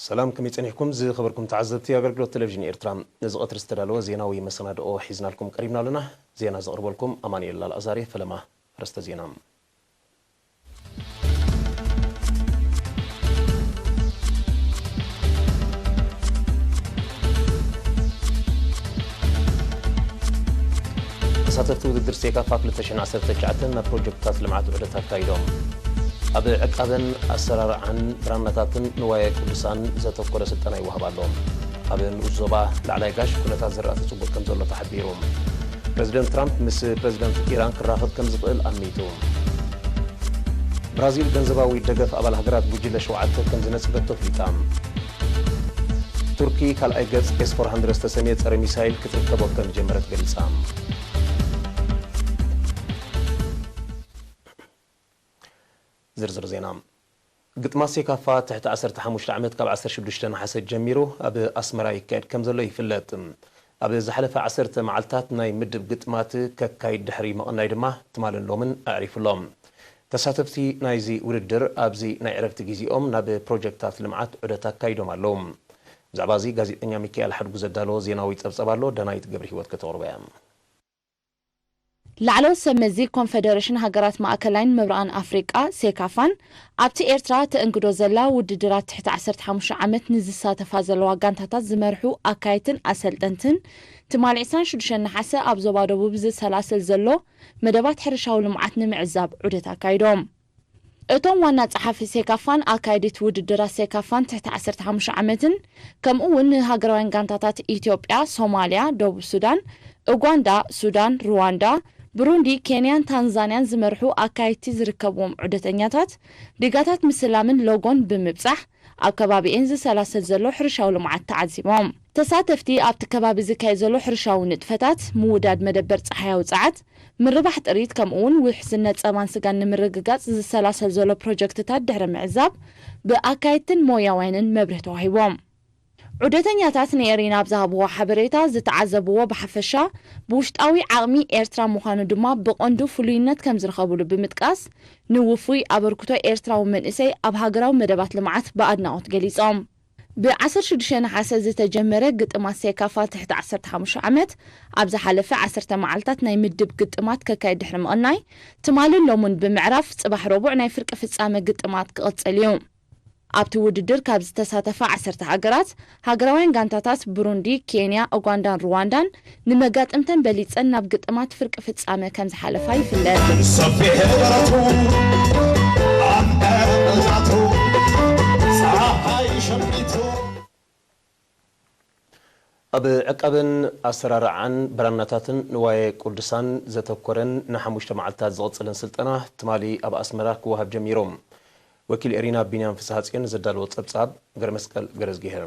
ሰላም፣ ከመይ ጸኒሕኩም ዝኸበርኩም ተዓዘብቲ ኣገልግሎት ቴሌቪዥን ኤርትራ? ነዚ ቀትሪ ዝተዳለወ ዜናዊ መሰናድኦ ሒዝናልኩም ቀሪብና ኣለና። ዜና ዘቕርበልኩም ኣማኑኤል ኣልኣዛር እየ። ፈለማ ኣርእስተ ዜና። ተሳተፍቲ ውድድር ሴካፋ ክልተ ሽሕን ዓሰርተ ትሽዓተን ናብ ፕሮጀክትታት ልምዓት ዑደት ኣካይዶም። ኣብ ዕቃበን ኣሰራርዓን ብራናታትን ንዋየ ቅዱሳን ዘተኮረ ስልጠና ይወሃብ ኣሎ። ኣብ ንኡስ ዞባ ላዕላይ ጋሽ ኩነታት ዝራእቲ ጽቡቕ ከም ዘሎ ተሓቢሩ። ፕረዚደንት ትራምፕ ምስ ፕረዚደንት ኢራን ክራኸብ ከም ዝኽእል ኣሚቱ። ብራዚል ገንዘባዊ ደገፍ ኣባል ሃገራት ጉጅለ ሸውዓተ ከም ዝነጽገቶ ኣፍሊጣ። ቱርኪ ካልኣይ ገጽ ኤስ ፎር ሃንድረድ ዝተሰምየ ጸረ ሚሳይል ክትርከቦ ከም ዝጀመረት ገሊጻ። ዝርዝር ዜና። ግጥማት ሴካፋ ትሕቲ ዓሰርተ ሓሙሽተ ዓመት ካብ ዓሰርተ ሽዱሽተ ነሓሰ ጀሚሩ ኣብ ኣስመራ ይካየድ ከም ዘሎ ይፍለጥ። ኣብ ዝሓለፈ ዓሰርተ መዓልታት ናይ ምድብ ግጥማት ከካይድ ድሕሪ ምቕናይ ድማ ትማልን ሎምን ኣዕሪፉ ኣሎ። ተሳተፍቲ ናይዚ ውድድር ኣብዚ ናይ ዕረፍቲ ግዜኦም ናብ ፕሮጀክታት ልምዓት ዑደት ኣካይዶም ኣለዉ። ብዛዕባ እዚ ጋዜጠኛ ሚካኤል ሓድጉ ዘዳለዎ ዜናዊ ጸብጸብ ኣሎ፣ ዳናይት ገብረህይወት ከተቕርቦ እያ። ላዕለዎት ሰብ መዚ ኮንፈደሬሽን ሃገራት ማእከላይን ምብራቕን ኣፍሪቃ፣ ሴካፋን፣ ኣብቲ ኤርትራ ተእንግዶ ዘላ ውድድራት ትሕቲ ዓሰርተ ሓሙሽተ ዓመት ንዝሳተፋ ዘለዋ ጋንታታት ዝመርሑ ኣካየድትን ኣሰልጠንትን፣ ትማሊ ዕስራን ሽዱሽተን ነሓሰ ኣብ ዞባ ደቡብ ዝሰላሰል ዘሎ መደባት ሕርሻዊ ልምዓት ንምዕዛብ ዑደት ኣካይዶም። እቶም ዋና ጸሓፊ ሴካፋን ኣካየዲት ውድድራት ሴካፋን ትሕቲ ዓሰርተ ሓሙሽተ ዓመትን፣ ከምኡ እውን ንሃገራውያን ጋንታታት ኢትዮጵያ፣ ሶማልያ፣ ደቡብ ሱዳን፣ ኡጋንዳ፣ ሱዳን፣ ሩዋንዳ፣ ብሩንዲ፣ ኬንያን ታንዛንያን ዝመርሑ ኣካየድቲ ዝርከብዎም ዑደተኛታት፣ ዲጋታት ምስላምን ሎጎን ብምብጻሕ፣ ኣብ ከባቢኤን ዝሰላሰል ዘሎ ሕርሻዊ ልምዓት ተዓዚቦም። ተሳተፍቲ ኣብቲ ከባቢ ዝካየድ ዘሎ ሕርሻዊ ንጥፈታት፣ ምውዳድ መደበር ጸሓያዊ ጸዓት፣ ምርባሕ ጥሪት፣ ከምኡ እውን ውሕስነት ጸባን ስጋን ንምርግጋጽ ዝሰላሰል ዘሎ ፕሮጀክትታት ድሕሪ ምዕዛብ፣ ብኣካየድትን ሞያውያንን መብርሂ ተዋሂቦም። ዑደተኛታት ንኤሪና ኣብ ዝሃብዎ ሓበሬታ፣ ዝተዓዘብዎ ብሓፈሻ ብውሽጣዊ ዓቕሚ ኤርትራ ምዃኑ ድማ ብቐንዱ ፍሉይነት ከም ዝረኸብሉ ብምጥቃስ፣ ንውፉይ ኣበርክቶ ኤርትራዊ መንእሰይ ኣብ ሃገራዊ መደባት ልምዓት ብኣድናቖት ገሊጾም። ብ ዓሰርተ ሽዱሽተ ነሓሰ ዝተጀመረ ግጥማት ሴካፋ ትሕቲ ዓሰርተ ሓሙሽተ ዓመት፣ ኣብ ዝሓለፈ ዓሰርተ መዓልታት ናይ ምድብ ግጥማት ከካይድ ድሕሪ ምቕናይ፣ ትማልን ሎሙን ብምዕራፍ፣ ጽባሕ ረቡዕ ናይ ፍርቂ ፍጻመ ግጥማት ክቕጽል እዩ። ኣብቲ ውድድር ካብ ዝተሳተፋ ዓሰርተ ሃገራት፣ ሃገራውያን ጋንታታት ብሩንዲ፣ ኬንያ፣ ኡጋንዳን ሩዋንዳን ንመጋጥምተን በሊጸን ናብ ግጥማት ፍርቂ ፍጻመ ከም ዝሓለፋ ይፍለጥ። ሰፊሕ ደረቱ ኣንቀጥቅጣቱ ጸሓይ ሸሚቱ። ኣብ ዕቃበን ኣሰራርዓን ብራናታትን ንዋየ ቅዱሳን ዘተኮረን ንሓሙሽተ መዓልታት ዝቕጽልን ስልጠና ትማሊ ኣብ ኣስመራ ክወሃብ ጀሚሩ። ወኪል ኤሪና ቢንያም ፍስሃጽዮን ዘዳለዎ ጸብጻብ፣ ገረመስቀል ገረዝጊሄር።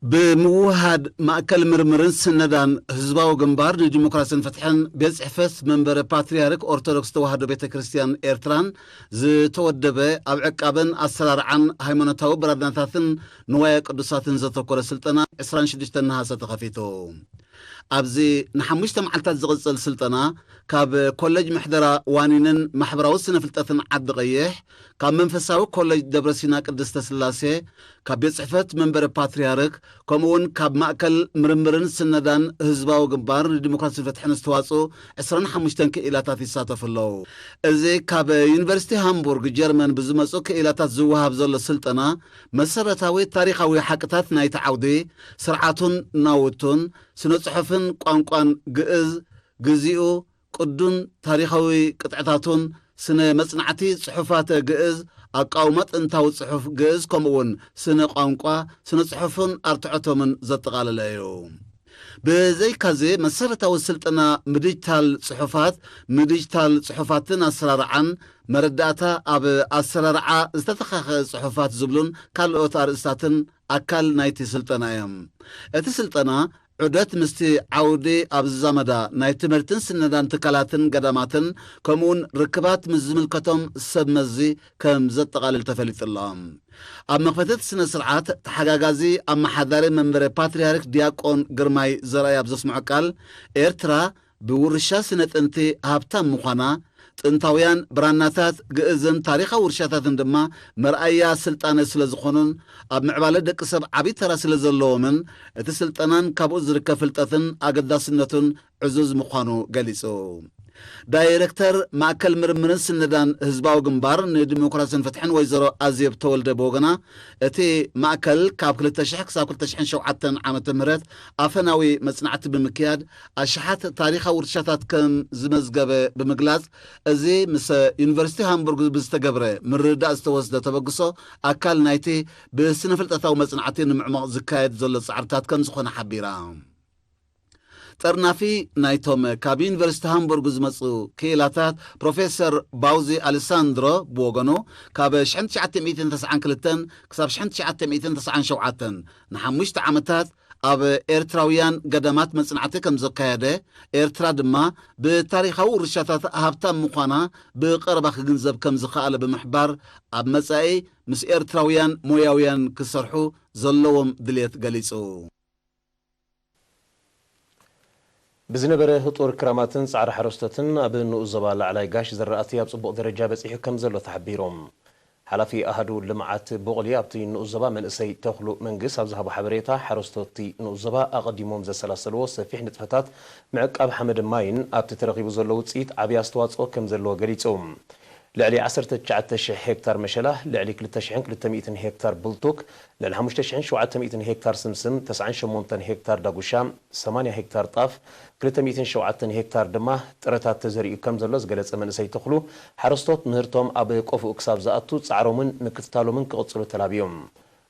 ብምውሃድ ማእከል ምርምርን ስነዳን ህዝባዊ ግንባር ንዲሞክራስን ፍትሕን ቤት ጽሕፈት መንበረ ፓትርያርክ ኦርቶዶክስ ተዋህዶ ቤተ ክርስቲያን ኤርትራን ዝተወደበ፣ ኣብ ዕቃበን ኣሰራርዓን ሃይማኖታዊ ብራድናታትን ንዋየ ቅዱሳትን ዘተኮረ ስልጠና ዕስራን ሽዱሽተን ነሃሰ ተኸፊቱ። ኣብዚ ንሓሙሽተ መዓልታት ዝቕጽል ስልጠና፣ ካብ ኮሌጅ ምሕደራ ዋኒንን ማሕበራዊ ስነ ፍልጠትን ዓዲ ቀይሕ፣ ካብ መንፈሳዊ ኮሌጅ ደብረ ሲና ቅድስተ ስላሴ፣ ካብ ቤት ጽሕፈት መንበረ ፓትርያርክ፣ ከምኡ እውን ካብ ማእከል ምርምርን ስነዳን ህዝባዊ ግንባር ንዲሞክራስን ፍትሕን ዝተዋጽኡ ዕስራን ሓሙሽተን ክኢላታት ይሳተፉ ኣለዉ። እዚ ካብ ዩኒቨርሲቲ ሃምቡርግ ጀርመን ብዝመጹ ክኢላታት ዝወሃብ ዘሎ ስልጠና፣ መሰረታዊ ታሪኻዊ ሓቅታት ናይቲ ዓውዲ፣ ስርዓቱን ናውቱን፣ ስነ ጽሑፍን ቋንቋን ግእዝ፣ ግዚኡ፣ ቅዱን ታሪኻዊ ቅጥዕታቱን፣ ስነ መጽናዕቲ ጽሑፋተ ግእዝ፣ ኣቃውማ ጥንታዊ ጽሑፍ ግእዝ፣ ከምኡውን ስነ ቋንቋ፣ ስነ ጽሑፍን ኣርትዖቶምን ዘጠቓለለ እዩ። ብዘይካዚ፣ መሰረታዊ ስልጠና ምድጅታል ጽሑፋት፣ ምድጅታል ጽሑፋትን ኣሰራርዓን፣ መረዳእታ ኣብ ኣሰራርዓ ዝተተኻኸ ጽሑፋት ዝብሉን ካልኦት ኣርእስታትን ኣካል ናይቲ ስልጠና እዮም። እቲ ስልጠና ዑደት ምስቲ ዓውዲ ኣብ ዝዛመዳ ናይ ትምህርትን ስነዳን ትካላትን ገዳማትን፣ ከምኡውን ርክባት ምስ ዝምልከቶም ሰብ መዚ ከም ዘጠቓልል ተፈሊጡ ኣሎ። ኣብ መኽፈቲ እቲ ስነ ስርዓት፣ ተሓጋጋዚ ኣመሓዳሪ መንበረ ፓትርያርክ ዲያቆን ግርማይ ዘርኣይ ኣብ ዘስምዖ ቃል፣ ኤርትራ ብውርሻ ስነ ጥንቲ ሃብታም ምዃና፣ ጥንታውያን ብራናታት ግእዝን ታሪኻዊ ውርሻታትን ድማ መርኣያ ስልጣነ ስለ ዝኾኑን ኣብ ምዕባለ ደቂ ሰብ ዓቢ ተራ ስለ ዘለዎምን እቲ ስልጠናን ካብኡ ዝርከብ ፍልጠትን ኣገዳስነቱን ዕዙዝ ምዃኑ ገሊጹ። ዳይረክተር ማእከል ምርምርን ስነዳን ህዝባዊ ግንባር ንዲሞክራስን ፍትሕን ወይዘሮ ኣዜብ ተወልደ ብወገና፣ እቲ ማእከል ካብ ክልተ ሽሕ ክሳብ ክልተ ሽሕን ሸውዓተን ዓመተ ምህረት ኣፈናዊ መጽናዕቲ ብምክያድ ኣሽሓት ታሪኻዊ ውርሻታት ከም ዝመዝገበ ብምግላጽ፣ እዚ ምስ ዩኒቨርሲቲ ሃምቡርግ ብዝተገብረ ምርድዳእ ዝተወስደ ተበግሶ ኣካል ናይቲ ብስነ ፍልጠታዊ መጽናዕቲ ንምዕማቕ ዝካየድ ዘሎ ጻዕርታት ከም ዝኾነ ሓቢራ። ጠርናፊ ናይቶም ካብ ዩኒቨርሲቲ ሃምቡርግ ዝመጹ ክኢላታት ፕሮፌሰር ባውዚ ኣሌሳንድሮ ብወገኑ፣ ካብ ሽሕን ትሽዓተ ሚእትን ተስዓን ክልተን ክሳብ ሽሕን ትሽዓተ ሚእትን ተስዓን ሸውዓተን ንሓሙሽተ ዓመታት ኣብ ኤርትራውያን ገዳማት መጽናዕቲ ከም ዘካየደ፣ ኤርትራ ድማ ብታሪኻዊ ውርሻታት ሃብታም ምዃና ብቐረባ ክግንዘብ ከም ዝኸኣለ ብምሕባር፣ ኣብ መጻኢ ምስ ኤርትራውያን ሞያውያን ክሰርሑ ዘለዎም ድልየት ገሊጹ። ብዝነበረ ህጡር ክራማትን ጻዕሪ ሓረስቶትን ኣብ ንኡስ ዞባ ላዕላይ ጋሽ ዝራእቲ ኣብ ጽቡቕ ደረጃ በጺሑ ከም ዘሎ ተሓቢሮም። ሓላፊ ኣሃዱ ልምዓት ቡቕሊ ኣብቲ ንኡስ ዞባ መንእሰይ ተኽሉ መንግስ ኣብ ዝሃቦ ሓበሬታ፣ ሓረስቶትቲ ንኡስ ዞባ ኣቐዲሞም ዘሰላሰልዎ ሰፊሕ ንጥፈታት ምዕቃብ ሓመድን ማይን ኣብቲ ተረኺቡ ዘሎ ውጽኢት ዓቢ ኣስተዋጽኦ ከም ዘለዎ ገሊጹ። ልዕሊ ዓሰርተ ትሽዓተ ሽሕ ሄክታር መሸላ፣ ልዕሊ ክልተ ሽሕን ክልተ ሚእትን ሄክታር ብልቱክ፣ ልዕሊ ሓሙሽተ ሽሕን ሸውዓተ ሚእትን ሄክታር ስምስም፣ ተስዓን ሸሞንተን ሄክታር ዳጉሻ፣ ሰማንያ ሄክታር ጣፍ፣ ክልተ ሚእትን ሸውዓተን ሄክታር ድማ ጥረታት ተዘሪኡ ከም ዘሎ ዝገለጸ መንእሰይ ተኽሉ፣ ሓረስቶት ምህርቶም ኣብ ቆፎኡ ክሳብ ዝኣቱ ጻዕሮምን ምክትታሎምን ክቕጽሉ ተላብዮም።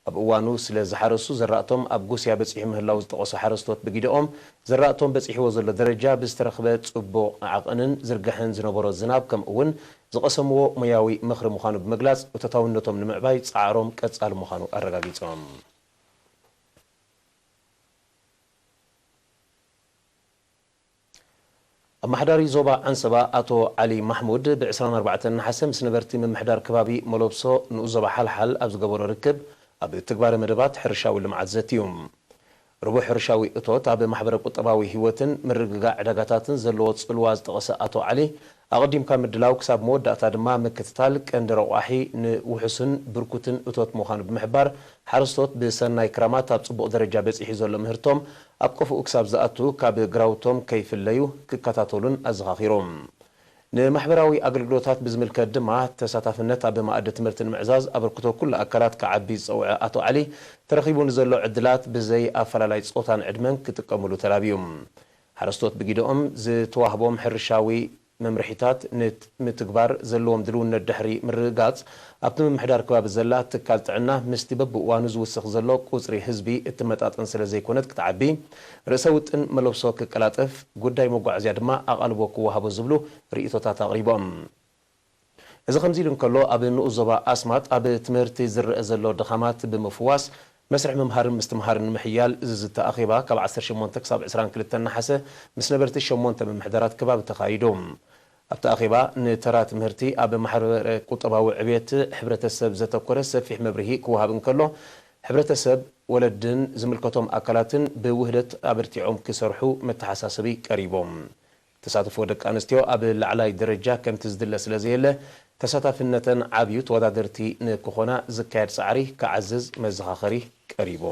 ኣብ እዋኑ ስለ ዝሓረሱ ዘራእቶም ኣብ ጉስያ በጺሑ ምህላው ዝጠቐሱ ሓረስቶት ብጊደኦም፣ ዘራእቶም በጺሕዎ ዘሎ ደረጃ ብዝተረኽበ ጽቡቕ ዓቐንን ዝርጋሐን ዝነበሮ ዝናብ፣ ከምኡ እውን ዝቐሰምዎ ሞያዊ ምኽሪ ምዃኑ ብምግላጽ፣ እቶታውነቶም ንምዕባይ ጻዕሮም ቀጻሊ ምዃኑ ኣረጋጊጾም። ኣመሓዳሪ ዞባ ዓንሰባ ኣቶ ዓሊ ማሕሙድ ብ ዕስራን ኣርባዕተን ነሓሰ ምስ ነበርቲ ምምሕዳር ከባቢ መለብሶ ንኡስ ዞባ ሓልሓል ኣብ ዝገበሮ ርክብ፣ ኣብ ትግባረ መደባት ሕርሻዊ ልምዓት ዘትዩ። ርቡሕ ሕርሻዊ እቶት ኣብ ማሕበረ ቁጠባዊ ህይወትን ምርግጋእ ዕዳጋታትን ዘለዎ ጽልዋ ዝጠቐሰ ኣቶ ዓሊ፣ ኣቐዲምካ ምድላው ክሳብ መወዳእታ ድማ ምክትታል ቀንዲ ረቋሒ ንውሑስን ብርኩትን እቶት ምዃኑ ብምሕባር፣ ሓረስቶት ብሰናይ ክራማት ኣብ ጽቡቕ ደረጃ በጺሑ ዘሎ ምህርቶም ኣብ ቆፎኡ ክሳብ ዝኣቱ ካብ ግራውቶም ከይፍለዩ ክከታተሉን ኣዘኻኺሮም። ንማሕበራዊ ኣገልግሎታት ብዝምልከት ድማ፣ ተሳታፍነት ኣብ መኣዲ ትምህርቲ ንምዕዛዝ ኣበርክቶ ኩሉ ኣካላት ክዓቢ ዝጸውዐ ኣቶ ዓሊ፣ ተረኺቡ ንዘሎ ዕድላት ብዘይ ኣፈላላይ ጾታን ዕድመን ክጥቀምሉ ተላብዩ። ሓረስቶት ብጊደኦም ዝተዋህቦም ሕርሻዊ መምርሒታት ንት-፣ ምትግባር ዘለዎም ድልውነት ድሕሪ ምርግጋጽ፣ ኣብቲ ምምሕዳር ከባቢ ዘላ ትካል ጥዕና ምስቲ በብእዋኑ ዝውስኽ ዘሎ ቁጽሪ ህዝቢ እትመጣጠን ስለ ዘይኮነት ክትዓቢ፣ ርእሰ ውጥን መለብሶ ክቀላጠፍ፣ ጉዳይ መጓዓዝያ ድማ ኣቓልቦ ክወሃቦ ዝብሉ ርእይቶታት ኣቕሪቦም። እዚ ከምዚ ኢሉ እንከሎ፣ ኣብ ንኡስ ዞባ ኣስማጥ ኣብ ትምህርቲ ዝረአ ዘሎ ድኻማት ብምፍዋስ፣ መስርሕ ምምሃርን ምስትምሃርን ንምሕያል ዝዝተ ኣኼባ ካብ ዓሰርተ ሸሞንተ ክሳብ ዕስራን ክልተን ነሓሰ ምስ ነበርቲ ሸሞንተ ምምሕዳራት ከባቢ ተኻይዱ። ኣብቲ ኣኼባ ንተራ ትምህርቲ ኣብ ማሕበረ ቁጠባዊ ዕብየት ሕብረተሰብ ዘተኮረ ሰፊሕ መብርሂ ክወሃብ እንከሎ፣ ሕብረተሰብ፣ ወለድን ዝምልከቶም ኣካላትን ብውህደት ኣበርቲዖም ክሰርሑ መተሓሳሰቢ ቀሪቦም። ተሳትፎ ደቂ ኣንስትዮ ኣብ ላዕላይ ደረጃ ከምቲ ዝድለ ስለ ዘየለ፣ ተሳታፍነተን ዓብዩ ተወዳደርቲ ንክኾና ዝካየድ ጻዕሪ ክዓዝዝ መዘኻኸሪ ቀሪቡ።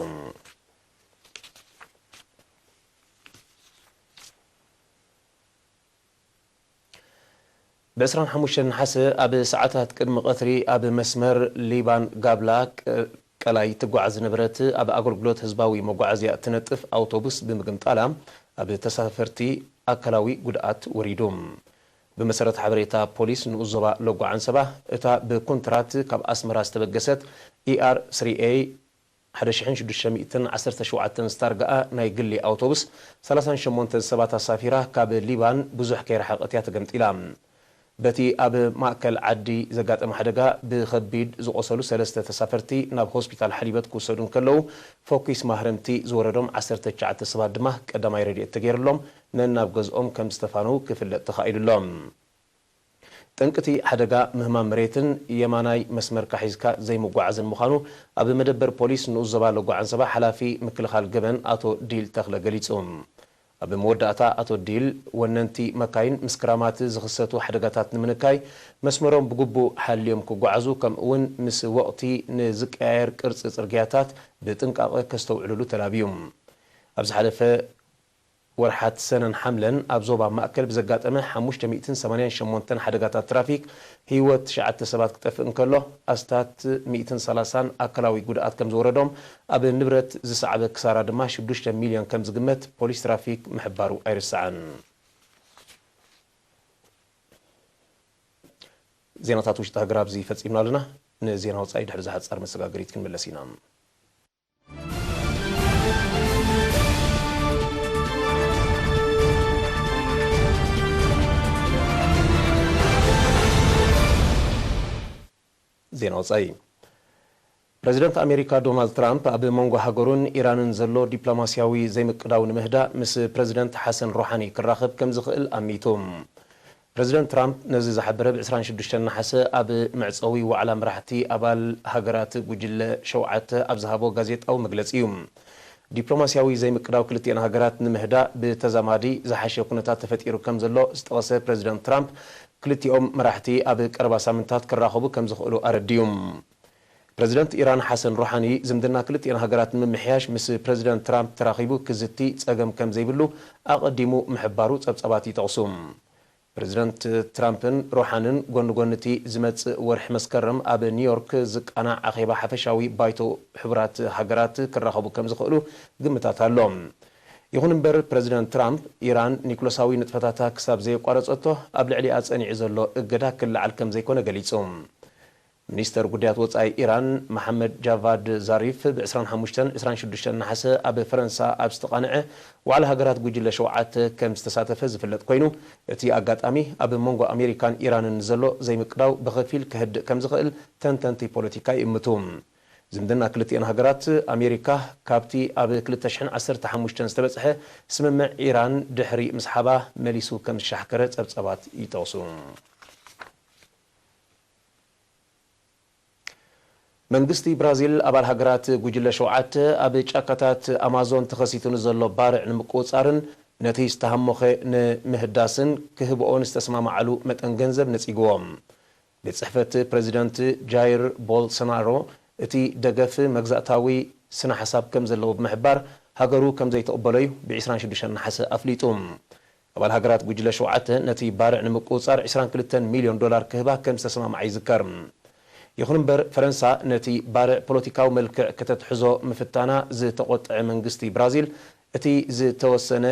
ብ ዕስራን ሓሙሽተን ነሓሰ ኣብ ሰዓታት ቅድሚ ቀትሪ ኣብ መስመር ሊባን ጋብላ ቀ-፣ ቀላይ ትጓዓዝ ዝነበረት ኣብ ኣገልግሎት ህዝባዊ መጓዓዝያ እትነጥፍ ኣውቶቡስ ብምግምጣላ ኣብ ተሳፈርቲ ኣካላዊ ጉድኣት ወሪዱ። ብመሰረት ሓበሬታ ፖሊስ ንኡስ ዞባ ሎጎ ዓንሰባ፣ እታ ብኮንትራት ካብ ኣስመራ ዝተበገሰት ኢኣር ስሪ ኤ ሓደ ሽሕን ሽዱሽተ ሚእትን ዓሰርተ ሸውዓተን ዝታርግኣ ናይ ግሊ ኣውቶቡስ፣ ሰላሳን ሸሞንተን ሰባት ኣሳፊራ ካብ ሊባን ብዙሕ ከይረሓቐት እያ ተገምጢላ። በቲ ኣብ ማእከል ዓዲ ዘጋጠመ ሓደጋ ብኸቢድ ዝቖሰሉ ሰለስተ ተሳፈርቲ ናብ ሆስፒታል ሓሊበት ክውሰዱ እንከለዉ፣ ፈኲስ ማህረምቲ ዝወረዶም ዓሰርተ ትሽዓተ ሰባት ድማ ቀዳማይ ረድኤት ተገይርሎም ነናብ ገዝኦም ከም ዝተፋነዉ ክፍለጥ ተኻኢሉ ኣሎ። ጠንቅቲ ሓደጋ ምህማም መሬትን የማናይ መስመርካ ሒዝካ ዘይምጓዓዝን ምዃኑ ኣብ መደበር ፖሊስ ንኡስ ዞባ ሎጎ ዓንሰባ ሓላፊ ምክልኻል ገበን ኣቶ ዲል ተኽለ ገሊጹ። ኣብ መወዳእታ ኣቶ ዲል፣ ወነንቲ መካይን ምስ ክራማት ዝኽሰቱ ሓደጋታት ንምንካይ መስመሮም ብግቡእ ሓልዮም ክጓዓዙ፣ ከምኡ'ውን ምስ ወቕቲ ንዝቀያየር ቅርጺ ጽርግያታት ብጥንቃቐ ከስተውዕሉሉ ተላብዩ። ኣብ ዝሓለፈ ወርሓት ሰነን ሓምለን ኣብ ዞባ ማእከል ብዘጋጠመ ሓሙሽተ ሚእትን ሰማንያን ሸሞንተን ሓደጋታት ትራፊክ ህይወት ትሽዓተ ሰባት ክጠፍእ እንከሎ፣ ኣስታት ሚእትን ሰላሳን ኣካላዊ ጉድኣት ከም ዝወረዶም፣ ኣብ ንብረት ዝሰዓበ ክሳራ ድማ ሽዱሽተ ሚልዮን ከም ዝግመት ፖሊስ ትራፊክ ምሕባሩ ኣይርሳዕን። ዜናታት ውሽጢ ሃገር ኣብዚ ፈጺምና ኣለና። ንዜና ወጻኢ ድሕሪ ዝሓጻር መሰጋገሪት ክንምለስ ኢና። ዜና ወጻኢ። ፕረዚደንት ኣሜሪካ ዶናልድ ትራምፕ ኣብ መንጎ ሃገሩን ኢራንን ዘሎ ዲፕሎማስያዊ ዘይምቅዳው ንምህዳእ ምስ ፕረዚደንት ሓሰን ሮሓኒ ክራኸብ ከም ዝኽእል ኣሚቱ። ፕረዚደንት ትራምፕ ነዚ ዝሓበረ ብ ዕስራን ሽዱሽተን ነሓሰ ኣብ መዕጸዊ ዋዕላ መራሕቲ ኣባል ሃገራት ጉጅለ ሸውዓተ ኣብ ዝሃቦ ጋዜጣዊ መግለጺ እዩ። ዲፕሎማስያዊ ዘይምቅዳው ክልቲኤን ሃገራት ንምህዳእ ብተዛማዲ ዝሓሸ ኩነታት ተፈጢሩ ከም ዘሎ ዝጠቐሰ ፕረዚደንት ትራምፕ፣ ክልቲኦም መራሕቲ ኣብ ቀረባ ሳምንታት ክራኸቡ ከም ዝኽእሉ ኣረዲኡ። ፕረዚደንት ኢራን ሓሰን ሮሓኒ ዝምድና ክልቲኤን ሃገራት ንምምሕያሽ ምስ ፕረዚደንት ትራምፕ ተራኺቡ ክዝቲ ጸገም ከም ዘይብሉ ኣቐዲሙ ምሕባሩ ጸብጻባት ይጠቕሱ። ፕረዚደንት ትራምፕን ሮሓንን ጎኒ ጎኒ እቲ ዝመጽእ ወርሒ መስከረም ኣብ ኒውዮርክ ዝቃናዕ ኣኼባ ሓፈሻዊ ባይቶ ሕቡራት ሃገራት ክራኸቡ ከም ዝኽእሉ ግምታት ኣሎ። ይኹን እምበር፣ ፕረዚደንት ትራምፕ፣ ኢራን ኒኩለሳዊ ንጥፈታታ ክሳብ ዘየቋረጸቶ፣ ኣብ ልዕሊኣ ጸኒዑ ዘሎ እገዳ ክለዓል ከም ዘይኮነ ገሊጹ። ሚኒስተር ጉዳያት ወጻኢ ኢራን መሓመድ ጃቫድ ዛሪፍ ብ ዕስራን ሓሙሽተን ዕስራን ሽዱሽተን ነሓሰ ኣብ ፈረንሳ ኣብ ዝተቓንዐ ዋዕላ ሃገራት ጉጅለ ሸውዓተ ከም ዝተሳተፈ ዝፍለጥ ኮይኑ፣ እቲ ኣጋጣሚ ኣብ መንጎ ኣሜሪካን ኢራንን ዘሎ ዘይምቅዳው ብኸፊል ከህድእ ከም ዝኽእል ተንተንቲ ፖለቲካ ይእምቱ። ዝምድና ክልቲኤን ሃገራት፣ ኣሜሪካ ካብቲ ኣብ ክልተ ሽሕን ዓሰርተ ሓሙሽተን ዝተበጽሐ ስምምዕ ኢራን ድሕሪ ምስሓባ መሊሱ ከም ዝሻሕከረ ጸብጻባት ይጠቕሱ። መንግስቲ ብራዚል ኣባል ሃገራት ጉጅለ ሸውዓተ ኣብ ጫካታት ኣማዞን ተኸሲቱ ንዘሎ ባርዕ ንምቁጽጻርን ነቲ ዝተሃሞኸ ንምህዳስን ክህብኦ ንዝተስማማዓሉ መጠን ገንዘብ ነጺግዎ። ቤት ጽሕፈት ፕረዚደንት ጃይር ቦልሶናሮ እቲ ደገፍ መግዛእታዊ ስነ ሓሳብ ከም ዘለዎ ብምሕባር፣ ሃገሩ ከም ዘይትቕበሎ እዩ ብ ዕስራን ሽዱሽተን ነሓሰ ኣፍሊጡ። ኣባል ሃገራት ጉጅለ ሸውዓተ ነቲ ባርዕ ንምቁጽጻር ዕስራን ክልተን ሚልዮን ዶላር ክህባ ከም ዝተሰማምዓ ይዝከር። ይኹን እምበር፣ ፈረንሳ ነቲ ባርዕ ፖለቲካዊ መልክዕ ከተትሕዞ ምፍታና ዝተቖጥዐ መንግስቲ ብራዚል፣ እቲ ዝተወሰነ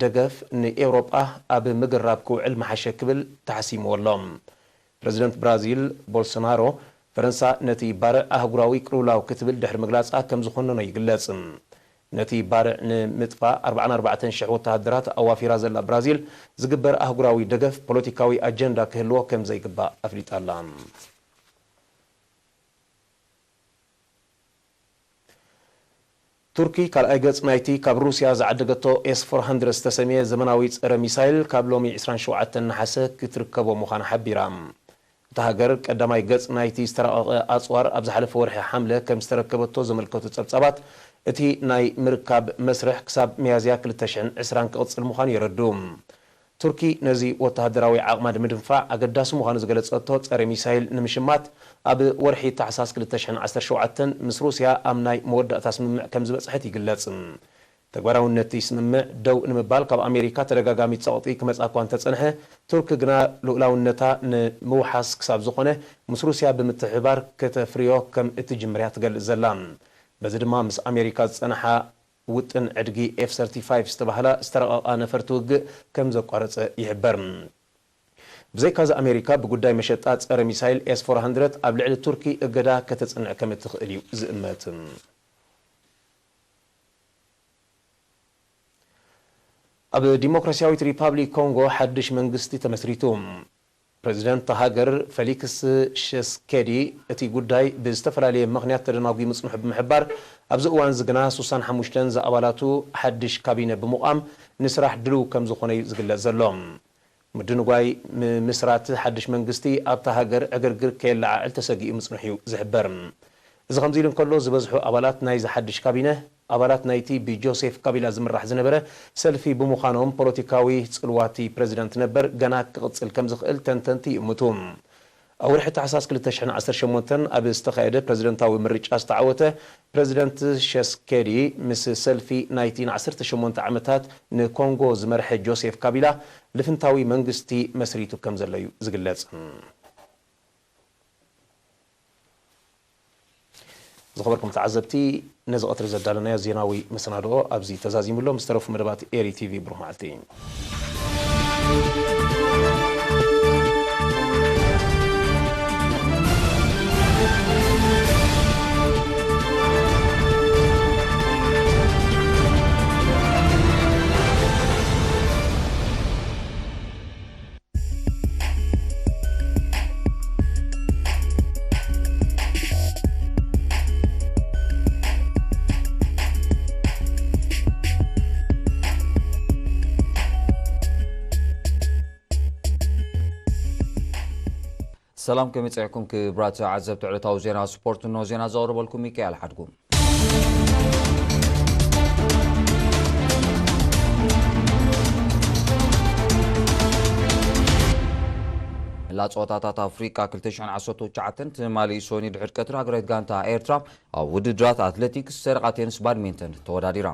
ደገፍ ንኤውሮጳ ኣብ ምግራብ ክውዕል ምሓሸ ክብል ተሓሲምዎ ኣሎ። ፕረዚደንት ብራዚል ቦልሶናሮ፣ ፈረንሳ ነቲ ባርዕ ኣህጉራዊ ቅልውላው ክትብል ድሕሪ ምግላጻ ከም ዝኾነኖ ይግለጽ። ነቲ ባርዕ ንምጥፋእ ኣርባዓን ኣርባዕተን ሽሕ ወተሃደራት ኣዋፊራ ዘላ ብራዚል፣ ዝግበር ኣህጉራዊ ደገፍ ፖለቲካዊ ኣጀንዳ ክህልዎ ከም ዘይግባእ ኣፍሊጣ ኣላ። ቱርኪ ካልኣይ ገጽ ናይቲ ካብ ሩስያ ዝዓደገቶ ኤስ ፎር ሃንድረድ ዝተሰምየ ዘመናዊ ጸረ ሚሳይል ካብ ሎሚ ዕስራን ሸውዓተን ነሓሰ ክትርከቦ ምዃና ሓቢራ። እታ ሃገር ቀዳማይ ገጽ ናይቲ ዝተራቐቐ ኣጽዋር ኣብ ዝሓለፈ ወርሒ ሓምለ ከም ዝተረከበቶ ዘመልከቱ ጸብጻባት፣ እቲ ናይ ምርካብ መስርሕ ክሳብ ሚያዝያ ክልተ ሽሕን ዕስራን ክቕጽል ምዃኑ የረድኡ። ቱርኪ ነዚ ወተሃደራዊ ዓቕማ ንምድንፋዕ ኣገዳሲ ምዃኑ ዝገለጸቶ ጸረ ሚሳይል ንምሽማት፣ ኣብ ወርሒ ታሕሳስ ክልተ ሽሕን ዓሰርተ ሸውዓተን ምስ ሩስያ ኣብ ናይ መወዳእታ ስምምዕ ከም ዝበጽሐት ይግለጽ። ተግባራውነት እቲ ስምምዕ ደው ንምባል ካብ ኣሜሪካ ተደጋጋሚ ጸቕጢ ክመጽኣ እኳ እንተጸንሐ፣ ቱርኪ ግና ልኡላውነታ ንምውሓስ ክሳብ ዝኾነ ምስ ሩስያ ብምትሕብባር ከተፍርዮ ከም እትጅምር እያ ትገልጽ ዘላ። በዚ ድማ ምስ ኣሜሪካ ዝጸንሓ ውጥን ዕድጊ ኤፍ ሰርቲ ፋይቭ ዝተባህላ ዝተረቐቓ ነፈርቲ ውግእ ከም ዘቋረጸ ይሕበር። ብዘይካዚ ኣሜሪካ ብጉዳይ መሸጣ ጸረ ሚሳይል ኤስ ፎር ሃንድረድ ኣብ ልዕሊ ቱርኪ እገዳ ከተጽንዕ ከም እትኽእል እዩ ዝእመት። ኣብ ዲሞክራሲያዊት ሪፓብሊክ ኮንጎ ሓድሽ መንግስቲ ተመስሪቱ። ፕረዚደንት እታ ሃገር ፌሊክስ ሸስኬዲ እቲ ጉዳይ ብዝተፈላለየ ምኽንያት ተደናጒ ምጽንሑ ብምሕባር፣ ኣብዚ እዋን እዚ ግና ስሳን ሓሙሽተን ዝኣባላቱ ሓድሽ ካቢነ ብምቋም ንስራሕ ድሉው ከም ዝኾነ እዩ ዝግለጽ ዘሎ። ምድንጓይ ምምስራት ሓድሽ መንግስቲ ኣብታ ሃገር ዕግርግር ከየለዓዕል ተሰጊኡ ምጽንሑ እዩ ዝሕበር። እዚ ከምዚ ኢሉ እንከሎ፣ ዝበዝሑ ኣባላት ናይዚ ሓድሽ ካቢነ ኣባላት ናይቲ ብጆሴፍ ካቢላ ዝምራሕ ዝነበረ ሰልፊ ብምዃኖም፣ ፖለቲካዊ ጽልዋቲ ፕረዚደንት ነበር ገና ክቕጽል ከም ዝኽእል ተንተንቲ ይእምቱ። ኣብ ወርሒ ታሕሳስ ክልተ ሽሕን ዓሰርተ ሸሞንተን ኣብ ዝተኻየደ ፕረዚደንታዊ ምርጫ ዝተዓወተ ፕረዚደንት ሸስኬዲ፣ ምስ ሰልፊ ናይቲ ንዓሰርተ ሸሞንተ ዓመታት ንኮንጎ ዝመርሐ ጆሴፍ ካቢላ ልፍንታዊ መንግስቲ መስሪቱ ከም ዘሎ እዩ ዝግለጽ። ዝኸበርኩም ተዓዘብቲ፣ ነዚ ቀትሪ ዘዳለናዮ ዜናዊ መሰናድኦ ኣብዚ ተዛዚሙ ኣሎ። ምስ ተረፉ መደባት ኤሪ ቲቪ ብሩኽ መዓልቲ። ሰላም፣ ከመይ ጸኒሕኩም ክቡራት ተዓዘብቲ ዕለታዊ ዜና ስፖርት? እንሆ ዜና ዘቕርበልኩም ሚካኤል ሓድጉ። መላእ ጸወታታት ኣፍሪቃ ክልተ ሽሕን ዓሰርተ ትሽዓተን ትማሊ ሶኒ ድሕሪ ቀትሪ ሃገራዊት ጋንታ ኤርትራ ኣብ ውድድራት ኣትሌቲክስ፣ ሰደቓ ቴኒስ፣ ባድሚንተን ተወዳዲራ።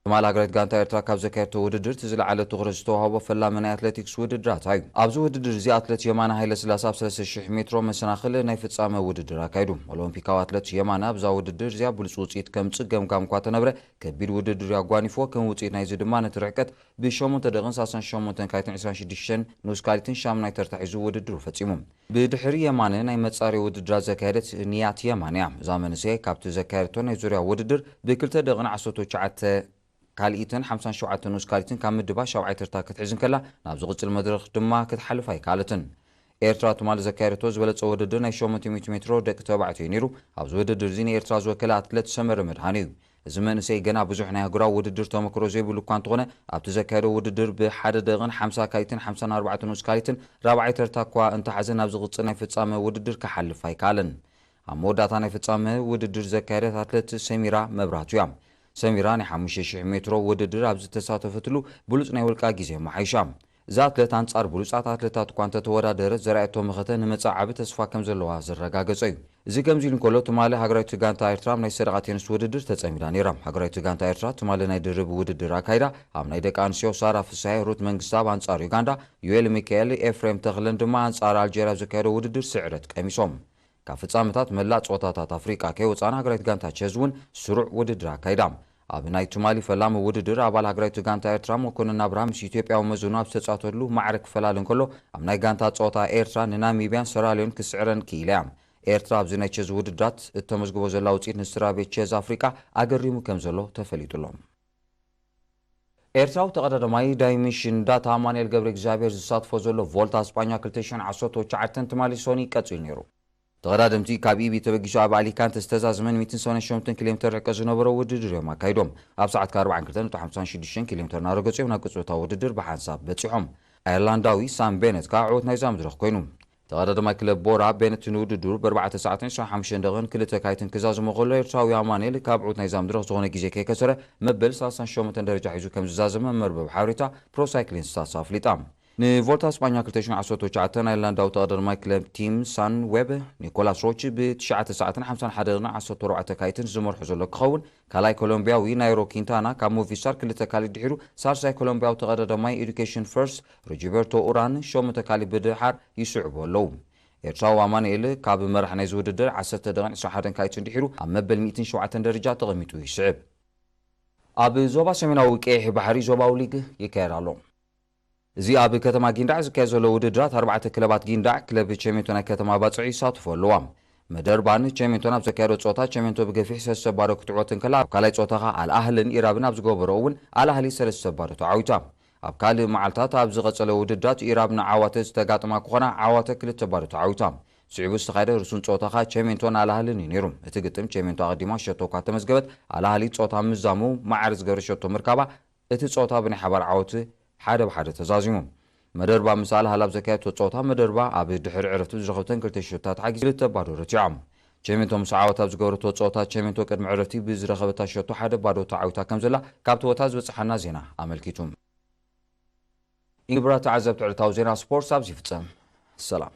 ትማሊ ሃገራዊት ጋንታ ኤርትራ ካብ ዘካየደቶ ውድድር እቲ ዝለዓለ ትኹረት ዝተዋህቦ ፈላሚ ናይ ኣትሌቲክስ ውድድራት እዩ። ኣብዚ ውድድር እዚ ኣትሌት የማነ ሃይለስላሴ ኣብ ሰለስተ ሽሕ ሜትሮ መሰናኽል ናይ ፍጻመ ውድድር ኣካይዱ። ኦሎምፒካዊ ኣትሌት የማነ ኣብዛ ውድድር እዚኣ ብሉጽ ውጽኢት ከምጽእ ገምጋም እኳ ተነብረ፣ ከቢድ ውድድር እዩ ኣጓኒፍዎ። ከም ውጽኢት ናይዚ ድማ ነቲ ርሕቀት ብሸሞንተ ደቂቕን ሰላሳን ሸሞንተን ካሊትን ዕስራን ሽዱሽተን ንኡስ ካሊትን ሻምናይ ተርታ ሒዙ ውድድሩ ፈጺሙ። ብድሕሪ የማነ ናይ መጻረዪ ውድድራት ዘካየደት ንያት የማን እያ። እዛ መንእሰይ ካብቲ ዘካየደቶ ናይ ዙርያ ውድድር ብክልተ ደቂቕን ዓሰርተ ትሽዓተ ካልኢትን ሓምሳን ሸውዓተን ንኡስ ካልኢትን ካብ ምድባ ሻብዓይ ተርታ ክትሕዝ እንከላ፣ ናብ ዝቕጽል መድረኽ ድማ ክትሓልፍ ኣይከኣለትን። ኤርትራ ትማሊ ዘካየደቶ ዝበለጸ ውድድር ናይ ሸሞንተ ሚእቲ ሜትሮ ደቂ ተባዕትዮ እዩ ነይሩ። ኣብዚ ውድድር እዚ ንኤርትራ ዝወከለ ኣትሌት ሰመረ መድሃኔ እዩ። እዚ መንእሰይ ገና ብዙሕ ናይ ኣህጉራዊ ውድድር ተመክሮ ዘይብሉ እኳ እንተኾነ፣ ኣብቲ ዘካየዶ ውድድር ብሓደ ደቂቕን ሓምሳ ካልኢትን ሓምሳን ኣርባዕተን ንኡስ ካልኢትን ራብዓይ ተርታ እኳ እንተሓዘ፣ ናብ ዝቕጽል ናይ ፍጻመ ውድድር ክሓልፍ ኣይከኣለን። ኣብ መወዳእታ ናይ ፍጻመ ውድድር ዘካየደት ኣትሌት ሰሚራ መብራህቱ እያ። ሰሚራ ናይ ሓሙሽተ ሽሕ ሜትሮ ውድድር ኣብ ዝተሳተፈትሉ ብሉጽ ናይ ውልቃ ግዜ ኣመሓይሻ። እዛ ኣትሌት ኣንጻር ብሉጻት ኣትሌታት እኳ እንተተወዳደረት፣ ዘርኣየቶ መኸተ ንመጻኢ ዓቢ ተስፋ ከም ዘለዋ ዘረጋገጸ እዩ። እዚ ከምዚ ኢሉ እንከሎ፣ ትማሊ ሃገራዊት ጋንታ ኤርትራ ኣብ ናይ ሰደቓ ቴኒስ ውድድር ተጸሚዳ ነይራ። ሃገራዊት ጋንታ ኤርትራ ትማሊ ናይ ድርብ ውድድር ኣካይዳ፣ ኣብ ናይ ደቂ ኣንስትዮ ሳራ ፍስሃየ ሩት መንግስተኣብ ኣንጻር ዩጋንዳ፣ ዮኤል ሚካኤል ኤፍሬም ተኽለን ድማ ኣንጻር ኣልጀርያ ኣብ ዘካየዶ ውድድር ስዕረት ቀሚሶም። ካብ ፍጻመታት መላእ ጸወታታት ኣፍሪቃ ከይወጻና፣ ሃገራዊት ጋንታ ቸዝ እውን ስሩዕ ውድድር ኣካይዳ። ኣብ ናይ ትማሊ ፈላሚ ውድድር፣ ኣባል ሃገራዊት ጋንታ ኤርትራ መኮንን ኣብርሃ ምስ ኢትዮጵያዊ መዝኑ ኣብ ዝተጻወተሉ ማዕረ ክፈላለ እንከሎ፣ ኣብ ናይ ጋንታ ጸወታ ኤርትራ ንናሚብያን ሰራልዮን ክስዕረን ክኢላ እያ። ኤርትራ ኣብዚ ናይ ቸዝ ውድድራት እተመዝግቦ ዘላ ውጽኢት ንስድራ ቤት ቸዝ ኣፍሪቃ ኣገሪሙ ከም ዘሎ ተፈሊጡ ኣሎ። ኤርትራዊ ተቐዳዳማይ ዳይሚሽን ዳታ ኣማኑኤል ገብረ እግዚኣብሔር ዝሳትፎ ዘሎ ቮልታ ስጳኛ ክልተ ሽሕን ዓሰርተ ትሽዓተን ትማሊ ሶኒ ቀጺሉ ነይሩ። ተቐዳደምቲ ካብ ኢቢ ተበጊሱ ኣብ ኣሊካንተ ዝተዛዘመን ሚእትን ሰማንያን ሸሞንተን ኪሎ ሜተር ርሕቀት ዝነበሮ ውድድር እዮም ኣካይዶም። ኣብ ሰዓት ኣርባዓን ክልተን ነጥቢ ሓምሳን ሽዱሽተን ኪሎ ሜተር እናረገጹ እዮም ናብ ቅጽበታዊ ውድድር ብሓንሳብ በጺሖም። ኣየርላንዳዊ ሳም ቤነት ከኣ ዕዉት ናይዛ መድረኽ ኮይኑ። ተቐዳዳማይ ክለብ ቦራ ቤነት ንውድድሩ ብኣርባዕተ ሰዓትን ዕስራን ሓሙሽተን ደቂቕን ክልተ ካይትን ክዛዝሞ ከሎ፣ ኤርትራዊ ኣማኑኤል ካብ ዕዉት ናይዛ መድረኽ ዝኾነ ግዜ ከይከሰረ መበል ሰላሳን ሸሞንተን ደረጃ ሒዙ ከም ዝዛዘመ መርበብ ሓበሬታ ፕሮ ሳይክሊን ስታትስ ኣፍሊጣ። ንቮልታ ስጳኛ ክልተ ሽሕን ዓሰርተ ትሽዓተን ኣየርላንዳዊ ተቐዳዳማይ ክለብ ቲም ሳን ዌብ ኒኮላስ ሮች ብትሽዓተ ሰዓትን ሓምሳን ሓደ ደቂቕን ዓሰርተ ኣርባዕተ ካይትን ዝመርሖ ዘሎ ክኸውን፣ ካልኣይ ኮሎምቢያዊ ናይሮ ኪንታና ካብ ሞቪስታር ክልተ ካልእ ድሒሩ፣ ሳልሳይ ኮሎምቢያዊ ተቐዳዳማይ ኤዱኬሽን ፈርስት ሪጂበርቶ ኡራን ሸሞንተ ካልእ ብድሓር ይስዕቡ ኣለዉ። ኤርትራዊ ኣማኑኤል ካብ መራሕ ናይዚ ውድድር ዓሰርተ ደቂቕን ዕስራን ሓደን ካልኢትን ድሒሩ ኣብ መበል ሚእትን ሸውዓተን ደረጃ ተቐሚጡ ይስዕብ። ኣብ ዞባ ሰሜናዊ ቀይሕ ባሕሪ ዞባዊ ሊግ ይካየድ ኣሎ። እዚ ኣብ ከተማ ጊንዳዕ ዝካየድ ዘሎ ውድድራት ኣርባዕተ ክለባት ጊንዳዕ ክለብ ቸሜንቶ ናይ ከተማ ባጽዕ ይሳትፎ ኣለዋ። መደርባን ቸሜንቶን ኣብ ዘካየዶ ጸወታ ቸሜንቶ ብገፊሕ ሰለስተ ባዶ ክትዕወት እንከላ፣ ኣብ ካልኣይ ጸወታ ከኣ ኣልኣህልን ኢራብን ኣብ ዝገበሮ እውን ኣልኣህሊ ሰለስተ ባዶ ተዓዊታ። ኣብ ካልእ መዓልታት ኣብ ዝቐጸለ ውድድራት ኢራብ ንዓዋተ ዝተጋጥማ ክኾና ዓዋተ ክልተ ባዶ ተዓዊታ። ስዒቡ ዝተኻየደ ርሱን ጸወታ ከኣ ቸሜንቶን ኣልኣህልን እዩ ነይሩ። እቲ ግጥም ቸሜንቶ ኣቐዲማ ሸቶ እኳ ተመዝገበት፣ ኣልኣህሊ ጸወታ ምዛሙ ማዕረ ዝገበረ ሸቶ ምርካባ እቲ ጸወታ ብናይ ሓባር ዓወት ሓደ ብሓደ ተዛዚሙ። መደርባ ምስ ኣልኣህሊ ኣብ ዘካየደቶ ጸወታ መደርባ ኣብ ድሕሪ ዕረፍቲ ዝረኸብተን ክልተ ሸቶታት ሓጊዛ ክልተ ባዶ ረቲዖም። ቸሜንቶ ምስ ዓወት ኣብ ዝገበረቶ ጸወታ፣ ቸሜንቶ ቅድሚ ዕረፍቲ ብዝረኸበታ ሸቶ ሓደ ባዶ ተዓዊታ ከም ዘላ ካብቲ ቦታ ዝበጽሓና ዜና ኣመልኪቱ። ክቡራት ተዓዘብቲ፣ ዕለታዊ ዜና ስፖርት ኣብዚ ይፍጸም። ሰላም።